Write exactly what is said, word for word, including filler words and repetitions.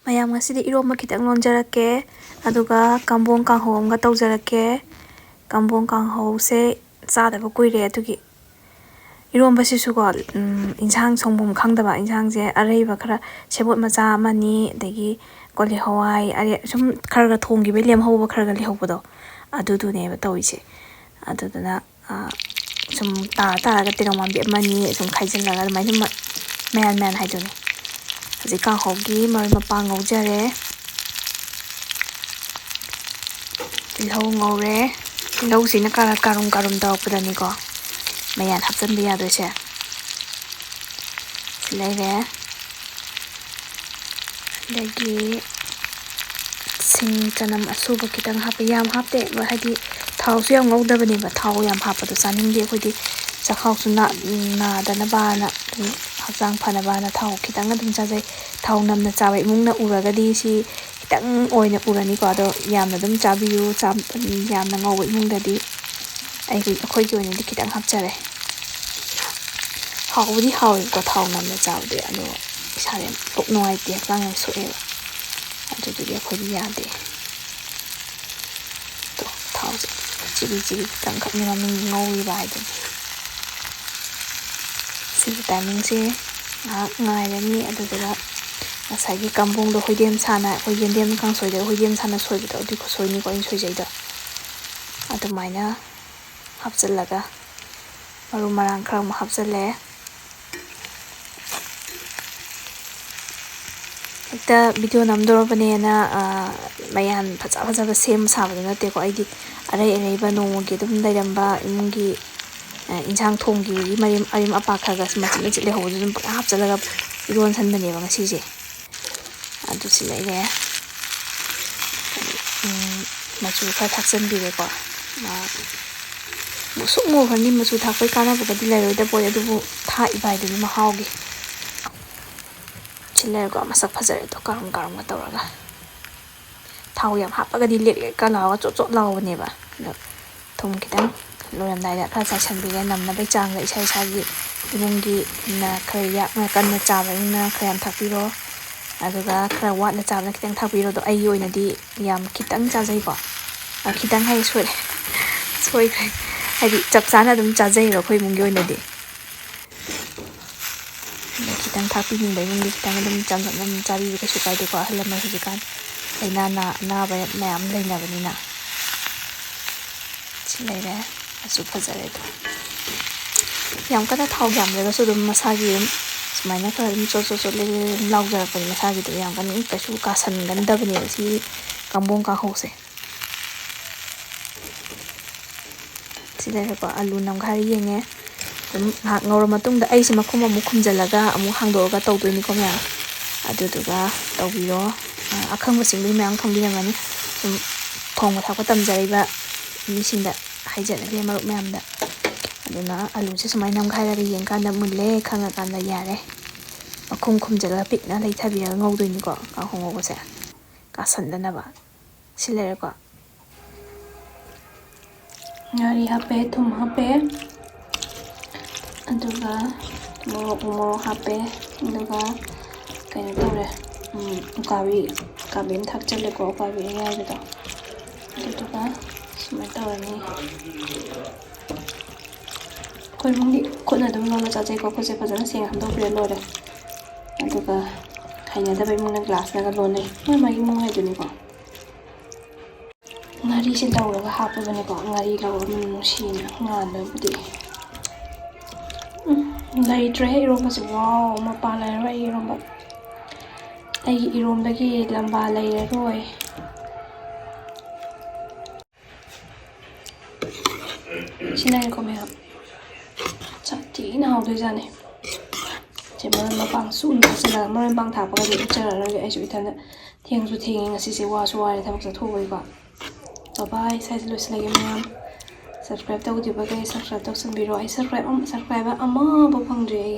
ꯃꯌꯥꯝ, ꯉꯁꯤꯗꯤ ꯏꯔꯣꯝꯕ ꯈꯤꯇꯪ ꯂꯣꯟꯖꯔꯛꯀꯦ, ꯑꯗꯨꯒ ꯀꯝꯕꯣꯡ ꯀꯥꯡꯍꯧ ꯑꯃꯒ ꯇꯧꯖꯔꯛꯀꯦ꯫ ꯀꯝꯕꯣꯡ ꯀꯥꯡꯍꯧꯁꯦ ꯆꯥꯗꯕ ꯀꯨꯏꯔꯦ, ꯑꯗꯨꯒꯤ ꯏꯔꯣꯝꯕꯁꯤꯁꯨꯀꯣ, ꯎꯝ, ꯏꯟꯁꯥꯡ ꯊꯣꯡꯐꯝ ꯈꯪꯗꯕ, ꯏꯟꯁꯥꯡꯁꯦ ꯑꯔꯩꯕ ꯈꯔ, ꯁꯦꯕꯣꯠ ꯃꯆꯥ ꯑꯃꯅꯤ, ꯑꯗꯒꯤ ꯀꯣꯂꯤ ꯍꯋꯥꯏ, ꯑꯔꯦ-, ꯁꯨꯝ ꯈꯔ ꯈꯔ ꯊꯣꯡꯈꯤꯕꯩ ꯂꯦꯝꯍꯧꯕ ꯈꯔ ꯈꯔ ꯂꯩꯍꯧꯕꯗꯣ, ꯑꯗꯨꯗꯨꯅꯦꯕ ꯇꯧꯔꯤꯁꯦ꯫ ꯑꯗꯨꯗꯨꯅ, ꯑꯥ, ꯁꯨꯝ ꯇꯥꯔ ꯇꯥꯔꯒ ꯇꯦꯅꯧ ꯃꯥꯟꯕꯤ ꯑꯃꯅꯤ ꯁꯨꯝ ꯈꯥꯏꯖꯤꯜꯂꯒ ꯑꯗꯨꯃꯥꯏꯅ ꯁꯨꯝ ꯃ-, ꯃꯌꯥꯟ ꯃꯌꯥꯟ ꯍꯥꯏꯗꯨꯅꯤ꯫ ꯍꯧꯖꯤꯛ ꯀꯥꯡꯍꯧꯒꯤ ꯃꯔꯣꯏ ꯃꯄꯥꯡ ꯉꯧꯖꯔꯦ꯫ ꯇꯤꯜꯍꯧ ꯉꯧꯔꯦ꯫ ꯇꯤꯜꯍꯧꯁꯤꯅ ꯀꯥꯔ-, ꯀꯥꯔꯨꯝ ꯀꯥꯔꯨꯝ ꯇꯧꯔꯛꯄꯗꯅꯤꯀꯣ ꯃꯌꯥꯟ ꯍꯥꯞꯆꯤꯟꯕ ꯌꯥꯗꯣꯏꯁꯦ꯫ ꯁꯤ ꯂꯩꯔꯦ꯫ ꯑꯗꯒꯤ ꯁꯤꯡ, ꯆꯅꯝ ꯑꯁꯨꯕ ꯈꯤꯇꯪ ꯍꯥꯞꯄꯦ, ꯌꯥꯝ ꯍꯥꯞꯇꯦ, ꯍꯥꯏꯗꯤ ꯊꯥꯎꯁꯨ ꯌꯥꯝ ꯉꯧꯗꯕꯅꯦꯕ꯫ ꯊꯥꯎ ꯌꯥꯝ ꯍꯥꯞꯄꯗꯣ ꯆꯥꯅꯤꯡꯗꯦ ꯑꯩꯈꯣꯏꯗꯤ, ꯆꯥꯛꯈꯥꯎꯁꯨ ꯅꯥ-, ꯅꯥꯗꯅꯕꯅ, ꯑꯗꯨꯝ ꯍꯛꯆꯥꯡ ꯐꯅꯕꯅ ꯊꯥꯎ ꯈꯤꯇꯪ ꯑꯗꯨꯝ ꯆꯥꯖꯩ꯫ ꯊꯥꯎ ꯅꯝꯅ ꯆꯥꯕ ꯏꯃꯨꯡꯅ ꯎꯔꯒꯗꯤ ꯁꯤ ꯈꯤꯇꯪ ꯑꯣꯏꯅ ꯎꯔꯅꯤꯀꯣ, ꯑꯗꯣ ꯌꯥꯝꯅ ꯑꯗꯨꯝ ꯆꯥꯕꯤꯌꯨ꯫ ꯆꯥ-, ꯌꯥꯝꯅ ꯉꯧꯕ ꯏꯃꯨꯡꯗꯗꯤ ꯑꯩꯒꯤ, ꯑꯩꯈꯣꯏꯒꯤ ꯑꯣꯏꯅꯗꯤ ꯈꯤꯇꯪ ꯍꯥꯞꯆꯔꯦ꯫ ꯍꯥꯎꯕꯨꯗꯤ ꯍꯥꯎꯋꯦꯕꯀꯣ ꯊꯥꯎ ꯅꯝꯅ ꯆꯥꯕꯗꯤ, ꯑꯗꯣ ꯏꯁꯥꯗ ꯌꯥꯝ ꯄꯨꯛ ꯅꯨꯡꯉꯥꯏꯇꯦ, ꯍꯛꯆꯥꯡ ꯌꯥꯝ ꯁꯣꯛꯑꯦꯕ, ꯑꯗꯨꯗꯨꯒꯤ ꯑꯩꯈꯣꯏꯗꯤ ꯌꯥꯗꯦ꯫ ꯑꯗꯣ ꯊꯥꯎꯁꯦ ꯆꯤꯂꯤ ꯆꯤꯂꯤ ꯈꯤꯇꯪꯈꯛꯅꯤ ꯃꯃꯤꯡꯒꯤ ꯉꯧꯔꯤꯕ ꯍꯥꯏꯗꯨꯅꯤ꯫ ꯁꯤꯒꯤ ꯇꯥꯏꯃꯤꯡꯁꯦ ꯉꯥꯏꯍꯥꯛ ꯉꯥꯏꯔꯅꯤ꯫ ꯑꯗꯨꯗꯨꯒ ꯉꯁꯥꯏꯒꯤ ꯀꯝꯕꯣꯡꯗꯣ ꯍꯨꯏꯗꯦꯝ ꯁꯥꯅ, ꯑꯩꯈꯣꯏ ꯌꯦꯟꯗꯦꯝ ꯀꯥꯡꯁꯣꯏꯗ ꯍꯨꯏꯗꯦꯝ ꯁꯥꯅ ꯁꯣꯏꯕꯗꯣ, ꯑꯗꯨꯒꯤ ꯈꯨꯁꯣꯏꯅꯤꯀꯣ ꯑꯩꯅ ꯁꯣꯏꯖꯩꯗꯣ꯫ ꯑꯗꯨꯃꯥꯏꯅ ꯍꯥꯞꯆꯤꯜꯂꯒ ꯃꯔꯨ ꯃꯔꯥꯡ ꯈꯔ ꯑꯃꯨꯛ ꯍꯥꯞꯆꯤꯜꯂꯦ꯫ ꯍꯦꯛꯇ ꯚꯤꯗꯤꯑꯣ ꯅꯝꯗꯣꯔꯕꯅꯦꯅ, ꯑ, ꯃꯌꯥꯟ ꯐꯖ ꯐꯖꯕ ꯁꯦꯝ ꯁꯥꯕꯗꯣ ꯅꯠꯇꯦꯀꯣ꯫ ꯑꯩꯗꯤ ꯑꯔꯩ ꯑꯔꯩꯕ ꯅꯣꯡꯃꯒꯤ ꯑꯗꯨꯝ ꯂꯩꯔꯝꯕ ꯏꯃꯨꯡꯒꯤ, ꯑ, ꯏꯟꯁꯥꯡ ꯊꯣꯡꯈꯤꯕꯒꯤ ꯃꯔꯤꯝ-, ꯑꯔꯤꯝ ꯑꯄꯥꯛ ꯈꯔ ꯈꯔ ꯃꯆꯤꯠ ꯃꯆꯤꯠ ꯂꯩꯍꯧꯕꯗꯨ ꯑꯗꯨꯝ ꯄꯪꯍꯥꯞ ꯍꯥꯞꯆꯤꯜꯂꯒ ꯏꯔꯣꯟꯁꯟꯕꯅꯦꯕ ꯉꯁꯤꯁꯦ꯫ ꯑꯗꯨ ꯁꯤ ꯂꯩꯔꯦ꯫ ꯎꯝ, ꯃꯆꯨ ꯈꯔ ꯊꯥꯛꯆꯟꯕꯤꯔꯦꯀꯣ꯫ ꯃꯥ ꯃꯨꯁꯨꯛ ꯃꯨꯈ꯭ꯔꯅꯤ, ꯃꯆꯨ ꯊꯥꯛꯄꯩ ꯀꯥꯟꯅꯕꯒꯗꯤ ꯂꯩꯔꯣꯏꯗ ꯄꯣꯠ, ꯑꯗꯨꯕꯨ ꯊꯥꯛꯏꯕ ꯍꯥꯏꯗꯨꯅꯤ ꯃꯍꯥꯎꯒꯤ꯫ ꯁꯤ ꯂꯩꯔꯦꯀꯣ, ꯃꯁꯛ ꯐꯖꯔꯦ ꯑꯗꯣ, ꯀꯔꯝ ꯀꯔꯝꯒ ꯇꯧꯔꯒ꯫ ꯊꯥꯎ ꯌꯥꯝ ꯍꯥꯞꯄꯒꯗꯤ ꯂꯦꯛ ꯂꯦꯛꯀ ꯂꯥꯎꯔꯒ ꯆꯣꯠ ꯆꯣꯠ ꯂꯥꯎꯕꯅꯦꯕ꯫ ꯑꯗꯣ ꯊꯨꯝ ꯈꯤꯇꯪ ꯂꯣꯏꯔꯝꯗꯥꯏꯗ ꯈꯔ ꯆꯥꯏꯁꯟꯕꯤꯔꯦ, ꯅꯝꯅꯕꯩ ꯆꯥꯡꯗ ꯏꯁꯥ ꯏꯁꯥꯒꯤ ꯏꯃꯨꯡꯒꯤ ꯅ ꯈꯔ ꯌꯥꯛꯅ ꯀꯟꯅ ꯆꯥꯕ ꯏꯃꯨꯡꯅ ꯈꯔ ꯌꯥꯝ ꯊꯥꯛꯄꯤꯔꯣ꯫ ꯑꯗꯨꯒ ꯈꯔ ꯋꯥꯠꯅ ꯆꯥꯕꯅ ꯈꯤꯇꯪ ꯊꯥꯛꯄꯤꯔꯣ꯫ ꯑꯗꯣ ꯑꯩꯒꯤ ꯑꯣꯏꯅꯗꯤ ꯌꯥꯝ ꯈꯤꯇꯪ ꯆꯥꯖꯩꯀꯣ꯫ ꯑ, ꯈꯤꯇꯪ ꯍꯥꯏ ꯁꯣꯏꯔꯦ꯫ ꯁꯣꯏꯈ꯭ꯔꯦ꯫ ꯍꯥꯏꯗꯤ ꯆꯞ ꯆꯥꯅ ꯑꯗꯨꯝ ꯆꯥꯖꯩꯌꯦꯕ ꯑꯩꯈꯣꯏ ꯏꯃꯨꯡꯒꯤ ꯑꯣꯏꯅꯗꯤ꯫ ꯑꯗꯣ ꯈꯤꯇꯪ ꯊꯥꯛꯄꯤꯅꯤꯡꯕ ꯏꯃꯨꯡꯗꯤ ꯈꯤꯇꯪ ꯑꯗꯨꯝ ꯆꯝꯂꯞꯅ ꯑꯗꯨꯝ ꯆꯥꯕꯤꯕ ꯀꯩꯁꯨ ꯀꯥꯏꯗꯦꯀꯣ꯫ ꯑꯍꯜ ꯂꯃꯟ ꯍꯧꯖꯤꯛꯀꯥꯟ ꯂꯥꯏꯅꯥ ꯅꯥ-, ꯑꯅꯥꯕ ꯃꯌꯥꯝ ꯂꯩꯅꯕꯅꯤꯅ꯫ ꯁꯤ ꯂꯩꯔꯦ꯫ ꯑꯁꯨꯛ ꯐꯖꯔꯦ ꯑꯗꯣ꯫ ꯌꯥꯝ ꯀꯟꯅ ꯊꯥꯎ ꯌꯥꯝꯗ꯭ꯔꯒꯁꯨ ꯑꯗꯨꯝ ꯃꯁꯥꯒꯤ ꯑꯗꯨꯝ ꯁꯨꯃꯥꯏꯅ ꯈꯔ ꯑꯗꯨꯝ ꯆꯣꯠ ꯆꯣꯠ ꯆꯣꯠ ꯂꯦ ꯂꯦ ꯑꯗꯨꯝ ꯂꯥꯎꯖꯔꯛꯄꯅꯤ ꯃꯁꯥꯒꯤ ꯑꯗꯨꯝ꯫ ꯌꯥꯝ ꯀꯟꯅ ꯀꯩꯁꯨ ꯀꯥꯁꯟꯒꯟꯗꯕꯅꯦꯕ ꯁꯤ ꯀꯥꯡꯕꯣꯡ ꯀꯥꯡꯍꯧꯁꯦ꯫ ꯁꯤ ꯂꯩꯔꯦꯀꯣ, ꯑꯂꯨ ꯅꯝꯈꯥꯏꯔ ꯌꯦꯡꯉꯦ꯫ ꯑꯗꯨꯝ ꯉꯥꯏꯍꯥꯛ ꯉꯧꯔ ꯃꯇꯨꯡꯗ ꯑꯩꯁꯦ ꯃꯈꯨꯝ ꯑꯃꯨꯛ ꯈꯨꯝꯖꯤꯜꯂꯒ ꯑꯃꯨꯛ ꯍꯥꯡꯗꯣꯛꯑꯒ ꯇꯧꯗꯣꯏꯅꯤꯀꯣ ꯃꯌꯥꯝ꯫ ꯑꯗꯨꯗꯨꯒ ꯇꯧꯕꯤꯔꯣ꯫ ꯑ, ꯑꯈꯪꯕꯁꯤꯡꯕꯨꯗꯤ ꯃꯌꯥꯝ ꯈꯪꯕꯤꯔꯝꯒꯅꯤ꯫ ꯁꯨꯝ ꯊꯣꯡꯕ ꯊꯥꯛꯄ ꯇꯝꯖꯔꯤꯕ ꯃꯤꯁꯤꯡꯗ ꯍꯥꯏꯖꯔꯒꯦ, ꯃꯔꯨꯞ ꯃꯌꯥꯝꯗ꯫ ꯑꯗꯨꯅ ꯑꯂꯨꯁꯦ ꯁꯨꯃꯥꯏꯅ ꯅꯝꯈꯥꯏꯔꯒ ꯌꯦꯡꯀꯥꯟꯗ ꯃꯨꯜꯂꯦ ꯈꯪꯉꯀꯥꯟꯗ ꯌꯥꯔꯦ꯫ ꯃꯈꯨꯝ ꯈꯨꯝꯖꯤꯜꯂꯒ ꯄꯤꯛꯅ ꯂꯩꯊꯕꯤꯔꯒ ꯉꯧꯗꯣꯏꯅꯤꯀꯣ ꯀꯥꯡꯍꯧ ꯉꯧꯕꯁꯦ, ꯀꯥꯁꯟꯗꯅꯕ꯫ ꯁꯤ ꯂꯩꯔꯦꯀꯣ꯫ ꯉꯥꯔꯤ ꯍꯥꯞꯄꯦ, ꯊꯨꯝ ꯍꯥꯞꯄꯦ, ꯑꯗꯨꯒ ꯃꯣꯔꯣꯛ, ꯃꯣꯔꯣꯛ ꯍꯥꯞꯄꯦ, ꯑꯗꯨꯒ ꯀꯩꯅꯣ ꯇꯧꯔꯦ, ꯎꯝ, ꯎꯀꯥꯕꯤ, ꯎꯀꯥꯕꯤ ꯑꯃ ꯊꯥꯛꯆꯜꯂꯦꯀꯣ, ꯎꯀꯥꯕꯤ ꯑꯌꯥꯏꯕꯗꯣ꯫ ꯑꯗꯨꯗꯨꯒ ꯁꯨꯃꯥꯏꯅ ꯇꯧꯔꯅꯤ꯫ ꯑꯩꯈꯣꯏ ꯏꯃꯨꯡꯗꯤ ꯈꯨꯠꯅ ꯑꯗꯨꯝ ꯂꯣꯜꯂ ꯆꯥꯖꯩꯀꯣ꯫ ꯈꯨꯠꯁꯦ ꯐꯖꯅ ꯁꯦꯡꯅ ꯍꯥꯝꯗꯣꯛꯄꯤꯔ ꯂꯣꯏꯔꯦ꯫ ꯑꯗꯨꯒ ꯍꯩꯅꯗꯕ ꯏꯃꯨꯡꯅ ꯒ꯭ꯂꯥꯁꯅꯒ ꯂꯣꯟꯅꯩ꯫ ꯃꯥꯏ ꯃꯥꯒꯤ ꯏꯃꯨꯡ ꯍꯥꯏꯗꯨꯅꯤꯀꯣ꯫ ꯉꯥꯔꯤꯁꯦ ꯂꯧꯔꯒ ꯍꯥꯞꯄꯕꯅꯤꯀꯣ꯫ ꯉꯥꯔꯤ ꯂꯧꯔ ꯃꯅꯝ ꯅꯨꯡꯁꯤꯅ ꯉꯥꯟꯕꯕꯨꯗꯤ꯫ ꯎꯝ, ꯂꯩꯇ꯭ꯔꯦꯍꯦ ꯏꯔꯣꯝꯕꯁꯦ꯫ ꯋꯥꯎ, ꯃꯄꯥꯟ ꯂꯩꯔꯔꯣꯏ ꯑꯩꯒꯤ ꯏꯔꯣꯝꯕ꯫ ꯑꯩꯒꯤ ꯏꯔꯣꯝꯕꯒꯤ ꯂꯝꯕꯥ ꯂꯩꯔꯔꯣꯏ꯫ ꯁꯤ ꯂꯩꯔꯦꯀꯣ ꯃꯌꯥꯝ꯫ ꯁꯥꯊꯤꯅ ꯍꯥꯎꯗꯣꯏꯖꯥꯠꯅꯤ꯫ ꯁꯦ ꯃꯔꯣꯏ ꯃꯄꯥꯡ ꯁꯨꯅ ꯊꯥꯛꯆꯤꯜꯂꯒ, ꯃꯔꯣꯏ ꯃꯄꯥꯡ ꯊꯥꯛꯄꯒꯗꯤ ꯎꯠꯆꯔꯔꯣꯏꯒꯦ꯫ ꯑꯩꯁꯨ ꯏꯊꯟꯗ ꯊꯦꯡꯁꯨ ꯊꯦꯡꯉꯦ ꯉꯁꯤꯁꯦ, ꯋꯥꯁꯨ ꯋꯥꯔꯦ ꯊꯕꯛ ꯆꯠꯊꯣꯛꯎꯕꯒꯤꯀꯣ꯫ ꯕꯥꯏ ꯕꯥꯏ, ꯁ꯭ꯋꯥꯏꯗ ꯂꯣꯏꯁꯤꯜꯂꯒꯦ ꯃꯌꯥꯝ꯫ Subscribe ꯇꯧꯗ꯭ꯔꯤꯕꯈꯩ subscribe ꯇꯧꯁꯟꯕꯤꯔꯣ꯫ ꯑꯩ subscribe ꯑꯃ, subscriber ꯑꯃꯐꯥꯎ ꯐꯪꯗ꯭ꯔꯤ ꯑꯩ꯫